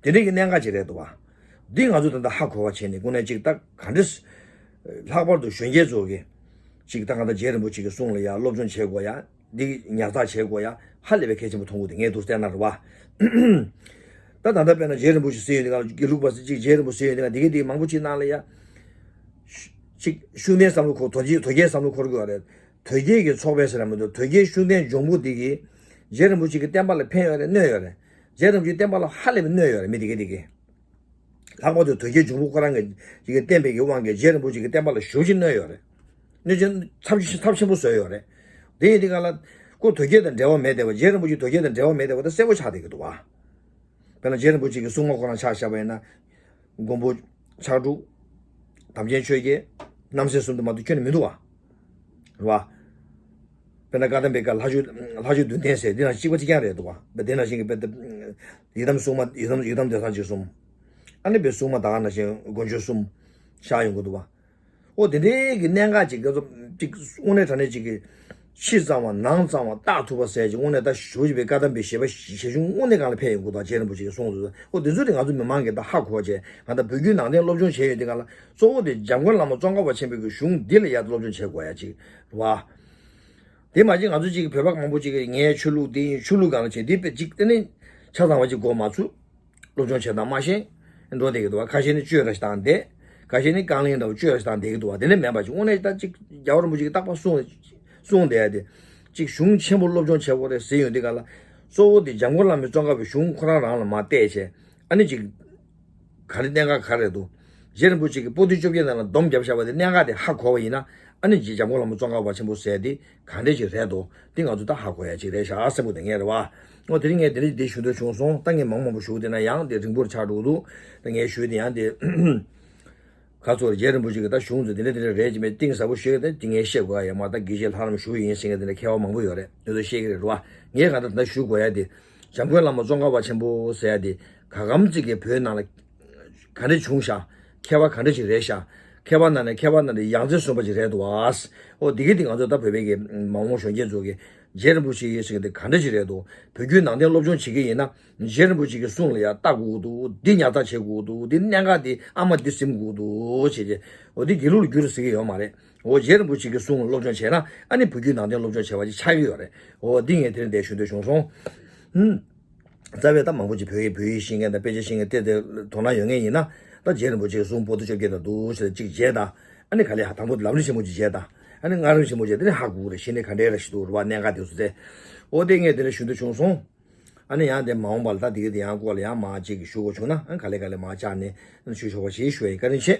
དེ་འདྲའི་གི་གནད་འགག་ཅིག་རེད་འདུག་བ། འདི་ང་ཚོ་ད་ལྟ་ཧ་གོ་བ་བྱས་ནས་དངོས་གནས་ཅིག་ད་ག་འདྲས་ལྷག་པར་དུ་གཞོན་སྐྱེས་ཚོ་གི་ཅིག་ད་ག་ད་རྗེ་རིན་པོ་ཆེ་གི་གསུང་ལ་ཡ་སློབ་སྦྱོང་བྱེད་དགོས་ཡ། འདི་ཉར་ཚགས་བྱེད་དགོས་ཡ། ཧ་ལས་པའི་གལ་ཆེན་པོ་མཐོང་གི་འདུག་ངས་འདུག་བལྟས་ན་རེད་བ། ད་ད་ལྟ་དཔེར་ན་རྗེ་རིན་པོ་ཆེ་ཟེར་ཡོང་དུས་ག་ལ། དགེ་ལུགས་པ་ཟེར་ཅིག་རྗེ་རིན་པོ་ཆེ་ཟེར་ཡོང་དུས་ག་ལ། འདི་གི་འདི་མང་པོ་ཅིག་ནང་ལ་ཡ། ཅིག་ཤུགས་ལྡན་བསམ་བློ་འཁོར། དོལ་རྒྱལ་དོལ་རྒྱལ་བསམ་བློ་འཁོར་དགོས་པ་རེད། དོལ་རྒྱལ་གྱི་ཚོགས་པའི་ཟེར་ན་མི་འདུག་དོལ་རྒྱལ་ཤུགས་ལྡན་འབྱུང་པོ་འདི་གིས་རྗེ་རིན་པོ་ཆེ་གི་བསྟན་པ་ལ་ཕན་ཡོད་རེད། གནོད་ཡོད་རེད། རྗེ་རིན་པོ་ཆེའི་བསྟན་པ་ལ་ཧ་ལས་པའི་གནོད་ཡོད་རེད། མི་དེ་གས་དེ་གས། ལྷག་པར་དུ་དོལ་རྒྱལ་འབྱུང་པོ་ཁོ་རང་གི་ཅིག་གི་བསྟན་པའི་གི་དབང་གིས་རྗེ་རིན་པོ་ཆེ་གི་བསྟན་པ་ལ་ཞེ་པོ་ཅིག་གནོད་ཡོད་རེད། གནོད་སྐྱོན་ཚབས་ཆེ་ཚབས་ཆེན་པོ་བཟོས་ཡོད་རེད། དེ་ཡིན་དུས་ག་ལ་ཁོ་དོལ་རྒྱལ་དང་འབྲེལ་བ་མེད་བསྡད་པ། རྗེ་རིན་པོ་ཆེ་དོལ་རྒྱལ་དང་འབྲེལ་བ་མེད་བསྡད་པ་ད་གསལ་པོ་ཆགས་བསྡད་ཀྱི་འདུག་བ། དཔེར་ན་རྗེ་རིན་པོ་ཆེ་གི་སྲུང་མ་ཁོ་རང་ཆ་བཞག་པ་ཡིན་ན། མགོན་པོ་ཕྱག་དྲུག་དམ་ཅན་ཆོས་རྒྱལ། རྣམ་སྲས་གསུམ་དུ་མ་གཏོགས་ཁྱོན་ནས་མི་འདུག་བ། རེད་བ། དཔེར་ན་བཀའ་གདམས་པའི་བཀའ་ལྷ་ཆོས་ལྷ་ཆོས་བདུན་ལྡན་ཟེར་འདི་ནང་གཅིག་པ་གཅིག་རྐྱང་རེད་འདུག་བ། དཔེ་དེ་ནང་བཞིན་གྱི་དཔེ་དེ་ཡི་དམ་སྲུང་མ་ཡི་དམ་ཡི་དམ་སྡེ་ཚང་གཅིག་གསུམ། ཨ་ནི་དཔེ་སྲུང་མ་ད་ག་ནང་བཞིན་མགོན་ཆོས་གསུམ་ཆགས་ཡོང་གི་འདུག་བ། ཨོ་དེ་འདྲའི་གི་གནད་འགག་ཅིག་ག་ཚོད་ཅིག་དངོས་གནས་དྲང་གནས་ཅིག་གི་ཕྱི་གཙང་བ་ནང་གཙང་བ་རྟག་ཐུབ་པ་ཟེར་ཅིག་དངོས་གནས་ད་ཞུ་བྱེད་པའི་བཀའ་གདམས་པའི་བཞེད་པ་ཞེ་ཆུང་དངོས་གནས་གང་ལ་ཕན་ཡོན་དགོས་དང་རྗེ་རིན་པོ་ཆེ་གི་གསུང་དུ། ཨོ་དེ་ཚོ་དེ་ང་ཚོ་མི་མང་གི་ད་ཧ་གོ་བྱས། ང་ད་བོད་བརྒྱུད་ནང་བསྟན་སློབ་སྦྱོང་བྱས་ཡོད་དེ་ག་ལ་གཙོ་བོ་དེ་འཇམ་མགོན་བླ་མ་ཙོང་ཁ་པ་ཆེན་པོའི་གི་གཞུང་འདི་ལ་ཡར་སློབ་སྦྱོང་བྱེད་དགོས་ཡ་ཅིག་རེད་བ། དེ་མ་གཞི་ང་ཚོ་གཅིག་གི་བོད་པ་མང་པོ་གཅིག་གིས་ངའི་ཆོས་ལུགས་འདི་ཡིན། ཆོས་ལུགས་སྒང་ལ་བྱས་འདི་དཔེ་གཅིག་དེ་ནི་ཆ་ཚང་བ་གཅིག་གོ་མ་ཚུད། སློབ་སྦྱོང་བྱེད་སྟངས་མ་ཤེས། འགྲོ་བསྡད་ཀྱི་འདུག་བ། ཁ་ཤས་ནི་བཅོས་ར་ཞིག་བཏང་བསྡད། ཁ་ཤས་ནི་རྐང་ལེན་འདྲ་བོ་བཅོས་ར་ཞིག་བཏང་བསྡད་ཀྱི་འདུག་བ། དེ་འདྲ་མེད་པ་ཅིག་དངོས་གནས་ད་གཅིག་རྒྱལ་བ་རིན་པོ་ཆེ་གིས་རྟག་པར་གསུངས་གསུངས་བསྡད་ཡ་དེ། གཅིག་གཞུང་ཆེན་པོ་སློབ་སྦྱོང་བྱེད་དགོས་རེད་ཟེར་ཡོང་དུས་ག་ལ། གཙོ་བོ་དེ་འཇམ་མགོན་བླ་མའི་ཙོང་ཁ་པའི་གཞུང་ཁོ་རང་རང་ལ་མར་བལྟས་བྱས། ཨ་ནི་གཅིག་ག་རེ་གནད་འགག་ག་རེ་འདུག་རྗེ་རིན་པོ་ཆེ་གིས་པོ་ཏི་བཅོ་བརྒྱད་ནང་ལ་སྡོམ་བརྒྱབ་བཞག་པ་དེ་གནད་འགག་དེ་ཧ་གོ་བ་ཡིན་ན། ཨ་ནི་རྗེ་འཇམ་མགོན་བླ་མ་ཙོང་ཁ་པ་ཆེན་པོ་ཟེར་དེ་ག་འདྲས་ཅིག་རེད་འདུག་དེ་ང་ཚོ་ད་ཧ་གོ་ཡ་ཅིག་རེད་ཤག་སེམས་པོ་དེ་ངས་རེད་བ། འོ་དེ་རིང་ངས་དེ་རིང་འདི་ཞུ་འདོད་བྱུང་སོང་། ད་ངས་མང་མང་པོ་ཞུ་དེ་ན་ཡང་དེ་རིང་པོར་ཆགས་འགྲོ་གི་འདུག་ད་ངས་ཞུས་དེ་ཡང་དེ་ཁ་ཚོར་རྗེ་རིན་པོ་ཆེ་གིས་ད་གཞུང་ཚོ་དེ་འདྲ་དེ་འདྲ་རེད་ཅེས་མེད་གཏིང་ཟབ་པོ་ཞུས་ད་དེ་ངས་བཤད་དགོས་ཡ་ཡོད་མ། ད་དགེ་བཤེས་ལྷ་རམས་ཞུ་ཡིན་ཟེར་མཁན་དེ་འདྲ་མཁས་པ་མང་པོ་ཡོད་རེད། དེ་ཚོ་བཤད་ཀྱི་རེད་རེད་བ། ངས་ག་ད་ད་ཞུ་དགོས་ཡ་དེ་འཇམ་མགོན་བླ་མ་ཙོང་ཁ་པ་ཆེན་པོ་ཟེར་ཡ་དེ་ག་གམ་ཅིག་གི་བོད་ནང་ལ་ག་འདྲ་བྱུང་ཤག་མཁས་པ་ག་འདྲ་ཅིག་རེད་ཤག་མཁས་པ་ནང་ནས་མཁས་པ་ནང་ནས་ཡང་རྩེར་སོན་པ་ཅིག་རེད་འདུག་ཨ། ཨོ་འདི་གི་འདི་ང་ཚོ་ད་བོད་པའི་གི་མ་འོངས་གཞོན་སྐྱེས་ཚོ་གི་རྗེ་རིན་པོ་ཆེ་ཡིན་ཟེར་མཁན་དེ་ག་འདྲ་ཅིག་རེད་འདུག་བོད་བརྒྱུད་ནང་བསྟན་སློབ་སྦྱོང་བྱེད་ཀྱི་ཡིན་ན་རྗེ་རིན་པོ་ཆེ་གི་གསུང་ལ་ཡ་ལྟ་དགོས་ཀྱི་འདུག་འདི་ཉར་ཚགས་བྱེད་དགོས་ཀྱི་འདུག་འདི་གནད་འགག་འདི་ཨ་མ་འདི་ཟིན་དགོས་ཀྱི་འདུག་བྱས་རྗེས། ཨོ་འདི་དགེ་ལུགས་ལ་འགྱུར་ཟེར་གྱི་ཡོད་མ་རེད། ཨོ་རྗེ་རིན་པོ་ཆེ་གི་གསུང་སློབ་སྦྱོང་བྱས་ན་ཨ་ནི་བོད་བརྒྱུད་ནང་བསྟན་སློབ་སྦྱོང་བྱས་པ་ཅིག་ཆགས་ཀྱི་ཡོད་རེད། ཨོ་འདི་ངས་དེ་རིང་འདིར་ཞུ་འདོད་བྱུང་སོང་། ཧུམ། རྩ་བའི་ད་མང་པོ་ཅིག་བོད་ཡིག་བོད་ཡིག་ཤེས་མཁན་དང་དཔེ་ཆ་ཤེས་མཁན་ཏོག་ཙམ་དོ་སྣང་ཡོད་མཁན་ཡིན་ན། ད་རྗེ་རིན་པོ་ཆེའི་གསུང་པོ་ཏི་བཅོ་བརྒྱད་དང་འདུག་ཟེར་གཅིག་བྱས་དང་། ཨ་ནི་ག་ལེ་ཧ་དང་པོ་ལམ་རིམ་ཆེན་མོ་ཅིག་བྱས་དང་། ཨ་ནི་སྔགས་རིམ་ཆེན་མོ་བྱས་དེ་ནི་ཧ་གོ་གི་རེད། གཞི་ནས་ག་འདྲའི་ར་ཞིག་འདུག་རེད་བ། གནད་འགག་དེ་ཚོ་དེ། འོ་དེ་ངས་དེ་ལ་ཞུ་འདོད་བྱུང་སོང་། ཨ་ནི་ཡང་དེ་མ་འོངས་པ་ལ་ད་དེ་གི་དེ་ཡང་སྐོར་ལ་ཡང་མ་ཅིག་ཞུ་དགོས་བྱུང་ན་ཨ་ག་ལེ་ག་ལེ་མ་བཅར་ནས་ཨ་ནི་ཞུ་ཆོག་པ་ཞིག་ཞུ་ཡ་ཡིན། བཀའ་དྲིན་ཆེ།